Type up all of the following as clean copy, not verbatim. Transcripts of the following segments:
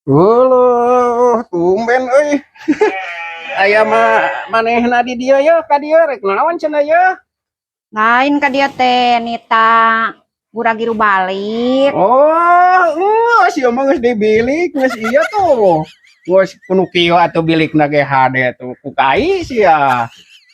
Uluh, tumben euy. Aya mah manehna di dieu ye, ka dieu rek naon cenah ye? Lain ka dieu teh, nitah gura-giru balik. Oh, geus ieu mah geus dibilik, geus ieu tuh. Geus kudu kieu atuh bilikna ge hade tuh ku kai sia.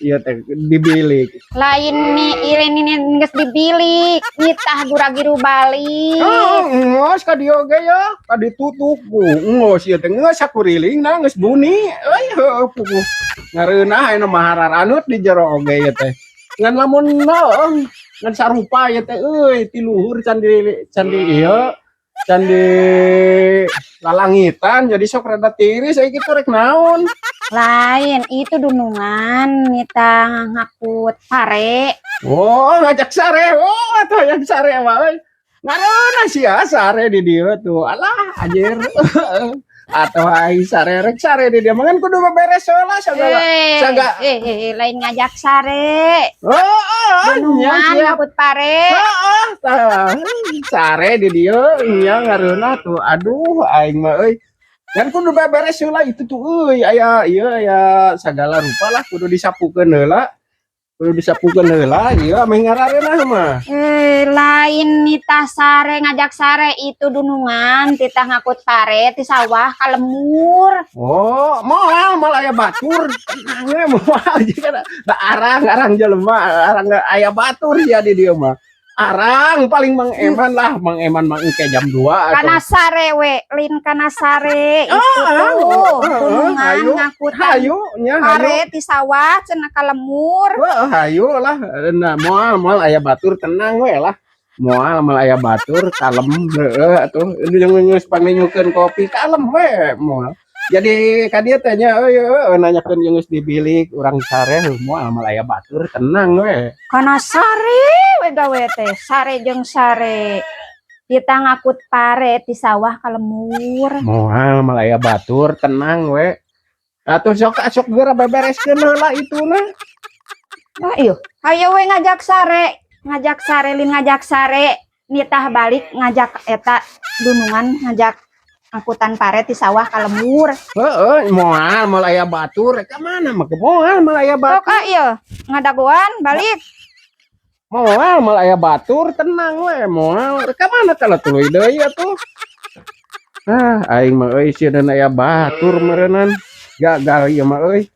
Ieu teh dibilik. Lain nih, ini nih geus dibilik, nitah gura-giru balik. Oh, geus ka dieu ge ya, ka ditutup ku. Geus ieu teh geus sakurilingna geus buni. Euy, heueuh puguh. Ngareunah ayeuna mah hararanut di jero oge ieu teh. Ngan lamun heueuh ngan sarupa ieu teh euy, ti luhur can di ieu, can di lalangitan, jadi sok rada tiris aya kitu, rek naon. Lain, itu dunungan nitah ngangkut pare. Oh, ngajak sare. Oh, atuh hayang sare mah euy. Ngareunah sia sare di dieu tuh. Alah, anjir. Atau ai sare, rek sare di dieu mah kan kudu beberes heula sagala. Eh, eh, lain ngajak sare. Oh, oh, nya Dunungan siap. ngangkut pare. Heeh, tah. Sare di dieu nya ngareunah tuh. Aduh, aing mah euy. Kan kudu beberes heula itu tuh euy, aya ieu, aya sagala rupa lah kudu disapukeun heula. Kudu disapukeun heula ieu ameh ngarareunah mah. Eh, lain nitah sare, ngajak sare, itu dunungan titah ngangkut pare ti sawah ka lembur. Oh, moal, moal aya batur. Tenang we, moal jiga da arang-arang jelema, arang aya batur sia di dieu mah. Arang paling Mang Eman lah, Mang Eman mah engke jam 2 atuh. Kana sare we, lin kana sare itu Ah, tuh ah, dunungan hayu, ngangkutan hayu nya hayu. Pare ti sawah cenah ka lembur. Wah, hayu lah. Nah, moal, moal aya batur, tenang we lah. Moal, moal aya batur, kalem heueuh atuh. Jeung geus pangninyukeun kopi, kalem we moal. Jadi ka dieu teh nya euy, heueuh, nanyakeun jeung geus dibilik urang sare heuh, moal, moal aya batur, tenang we. Kana sare we gawe teh, sare jeung sare. Kita ngangkut pare ti sawah ka lembur. Moal, moal aya batur, tenang we. Atuh sok sok geura bebereskeun heula ituna. Ah, iya. Hayo we ngajak sare, ngajak sare, lin ngajak sare, nitah balik ngajak eta dunungan ngajak angkutan pare ti sawah ka lembur. Heeh, moal, moal aya batur, ka mana mah moal, moal aya batur. Sok ah ieu, ngadagoan balik. Moal, moal aya batur, tenang we, moal. Ka mana kalau tuluy deui atuh. Ah, aing mah euy, sieun aya batur meureunan. Gagal ieu mah euy.